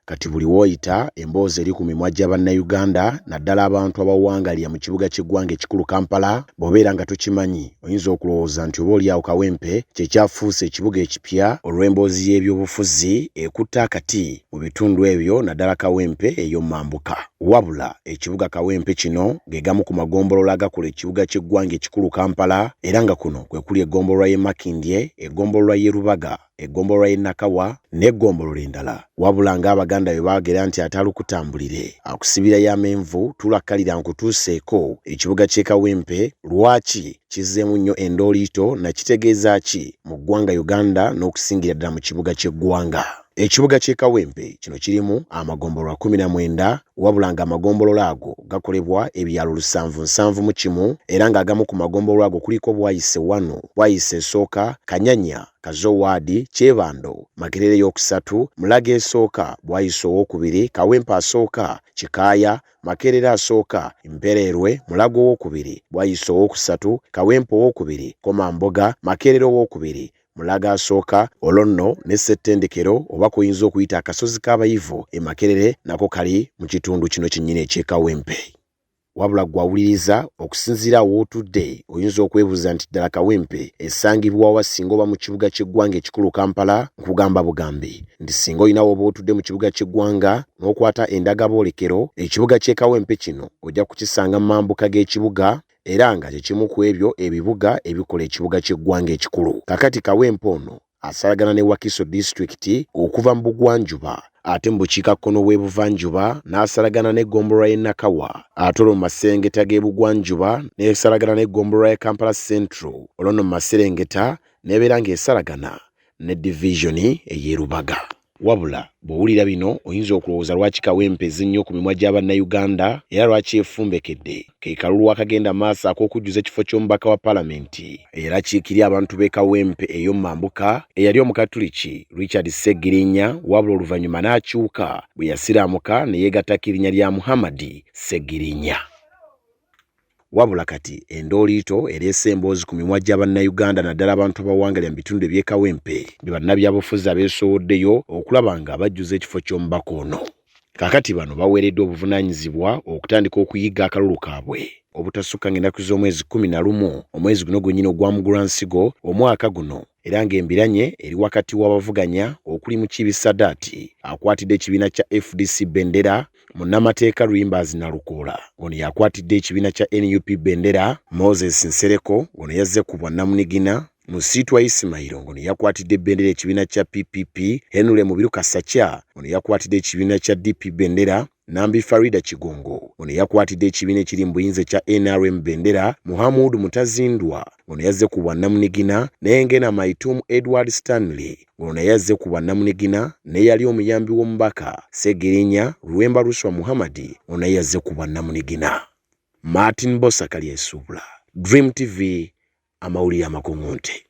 Kati buli w'oyita emboozi eri ku mimwa gya Bannayuganda naddala abantu abawangalira mu kibuga ky'eggwanga ekikulu Kampala, bw'obeera nga tokimanyi oyinza okulowooza nti oba olyawo Kawempe kye kyafuuse ekibuga ekipya olw'emboozi y'ebyobufuzi ekutte akati mu bitundu ebyo naddala Kawempe ey'omumambuka. Wabula ekibuga Kawempe kino ge gamu ku magombolola agakola ekibuga ky'eggwanga ekikulu Kampala era nga kuno kwe kuli eggombolola y'e Makindye, eggombolola y'e Lubaga, eggombolola y'e Nakawa n'eggombolola endala. Wabula ng'Abaganda bwe baagera nti atalukutambulire akusibirayo amenvu, tuula kkalira nkutuuseeko, ekibuga ky'e Kawempe lwaki kizzeemu nnyo endooliito na kitegeeza ki mu ggwanga Uganda n'okusingira ddala mu kibuga ky'eggwanga? Ekibuga ky'e Kawempe kino kirimu amagombolola 19 wabula ng'amagombolola ago gakolebwa ebyalo lusanvu nsanvu mu kimu era ng'agamu ku magombolola ago kuliko Bwayise 1, Bwayise esooka, Kanyanya, Kazo waadi, Kyebando, Makerere ey'okusatu, Mulago esooka, Bwayise owookubiri, Kawempe asooka, Kikaaya, Makerere asooka, Mpereerwe, Mulago owookubiri, Bwayise owookusatu, Kawempe owookubiri, Komamboga, Makerere owookubiri, Mulago asooka, olwo nno ne ssettendekero oba k'oyinza okuyita akasozi k'abayivu e Makerere nako kali mu kitundu kino kyennyini eky'e Kawempe. Wabula ggwe awuliriza, okusinziira awo w'otudde oyinza okwebuuza nti ddala Kawempe esangibwa wa singa oba mu kibuga ky'eggwanga ekikulu Kampala? Nkugamba bugambi nti singa olina w'oba otudde mu kibuga ky'eggwanga n'okwata endagaboolekero, ekibuga ky'e Kawempe kino ojja kukisanga mu mambuka g'ekibuga era nga kye kimu ku ebyo ebibuga ebikola ekibuga ky'eggwanga ekikulu. Kaakati Kawempe ono asalagana ne Wakiso disitulikiti okuva mu bugwanjuba ate mu bukiikakkono bw'ebuvanjuba n'asalagana n'eggombolola y'e Nakawa ate olwo mu maserengeta g'ebugwanjuba n'esalagana n'eggombolola ya Kampala Central olwo nno mu maserengeta n'ebeera ng'esalagana ne divizoni ey'e Lubaga. Wabula bw'owulira bino oyinza okulowooza lwaki Kawempe ezze nnyo ku mimwa gya Bannayuganda era lwaki yefumbekedde. Ke kalulu akagenda maaso ak'okujjuza ekifo ky'omubaka wa Palamenti eyali akiikirira abantu b'e Kawempe ey'omu mambuka eyali Omukatuliki Richard Ssegirinya wabula oluvannyuma n'akyuka bwe yasiraamuka ne yeegattako erinnya lya Muhammad Ssegirinya. Wabula kati endooliito ereese emboozi ku mimwa gya Bannayuganda naddala abantu abawangalira mu bitundu eby'e Kawempe be bannabyabufuzi abeesowoddeyo okulaba nga bajjuza ekifo ky'omubaka ono. Kaakati bano baweereddwa obuvunaanyizibwa okutandika okuyigga akalulu kaabwe obutasukka ng'ennaku z'omwezi 11 omwezi guno gwennyini ogwa Mugulansigo omwaka guno era ng'embiranye eri wakati w'abavuganya okuli Mukiibi Sadat akwatidde ekibiina kya FDC bendera, munnamateeka Luyimbazi Nalukoola ono y'akwatidde ekibiina kya nup bendera, Moses Nsereko ono yazze ku bwannamunigina, Musiitwa Ismail ng'ono yakwatidde bendera ekibiina kya PPP, Henry Mubiru Kasakya ono yakwatidde ekibiina kya DP bendera, Nambi Farida Kigongo ono yakwatidde ekibiina ekiri mu buyinza ekya nrm bendera, Muhamood Mutazindwa ono yazze ku bwannamunigina ne Ngena Maitum Edward Stanley ono naye azze ku bwannamunigina n'eyali omuyambi w'omubaka Ssegirinya Luwemba Luswa Muhammad ono naye yazze ku bwannamunigina. Martin Bbosa Kalyesuubula, Dream TV, amawulire amakuŋŋunte.